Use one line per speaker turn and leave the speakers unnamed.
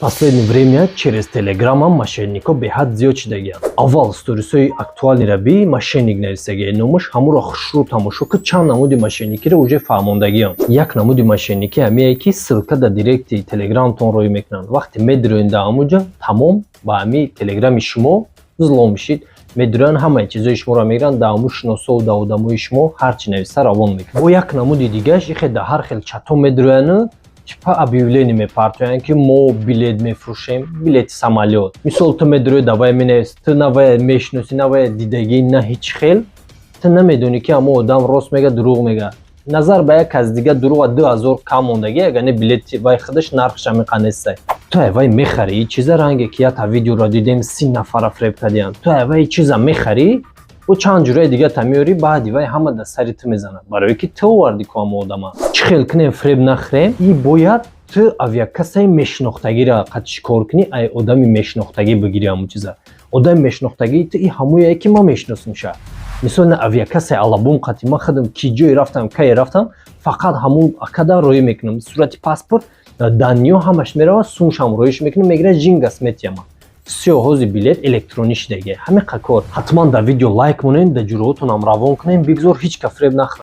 Последнее время через телеграма мошеннико беҳад зиёд шидагианд. Аввал сторисҳои актуальныйра би мошенник нависагия, номаш ҳамуро хушрӯ тамошо ки чанд намуди мошенникиро уже фаҳмондагиам. Як намуди мошенникӣ ҳамие, ки ссылка дар директи телеграмтон рӯй мекунанд. Вақте медироен дар ҳамуҷа, тамом, ба ҳами телеграми шумо взлом мешид, медироянд, ҳамаи чизои шуморо мегиранд, дар ҳамун шиносову дар одамои шумо ҳар чӣ нависа, равон мекунанд. Бо як намуди дигааш ихе дар ҳар хел чато медирояну типа объявление мепартоянд, ки мо билет мефурӯшем, билети самолёт. Мисол, ту медирои, давай менавис, ту на вая мешиносӣ, на вая дидагӣ, на ҳеҷ хел, ту намедонӣ, ки ҳамон одам рост мега, дурӯғ мега. Назар ба як кас дига дурӯға 2000 кам мондагӣ, агар не, билети вай худаш нархаш ҳамиқа нестай. Ту ай вай мехарӣ чиза, ранге ки ята видеоро дидем, 30 нафара фреб кардиям. Ту ай вай чиза мехарӣ, бо чанд ҷураи дига та меёрӣ, баъди вай ҳама дар сари ту мезанад, барое ки ту овардӣ ку ҳама одама. Чӣ хел кунем, фреб нахӯрем? И бояд ту авиакассаи мешинохтагиро қатиш кор кунӣ, ай одами мешинохтагӣ бигирӣ ҳамун чиза. Одами мешинохтагии ту и ҳамуяе, ки ман мешиносимша. Мисол, на авиакассаи Алабум қати ман худам ки ҷое рафтам, кае рафтам, фақат ҳамун акада роӣ мекунам. Сурати паспорт, данныеё ҳамаш меравад, сумшам роиш мекунам, мегирад, жингас метиҳама. Всё, ҳози билет электронӣ шидаги. Ҳамиқа кор. Ҳатман дар видео лайк монед, дар ҷуроотонам равон кунем, бигзор ҳеҷ ка фреб нахӯрад.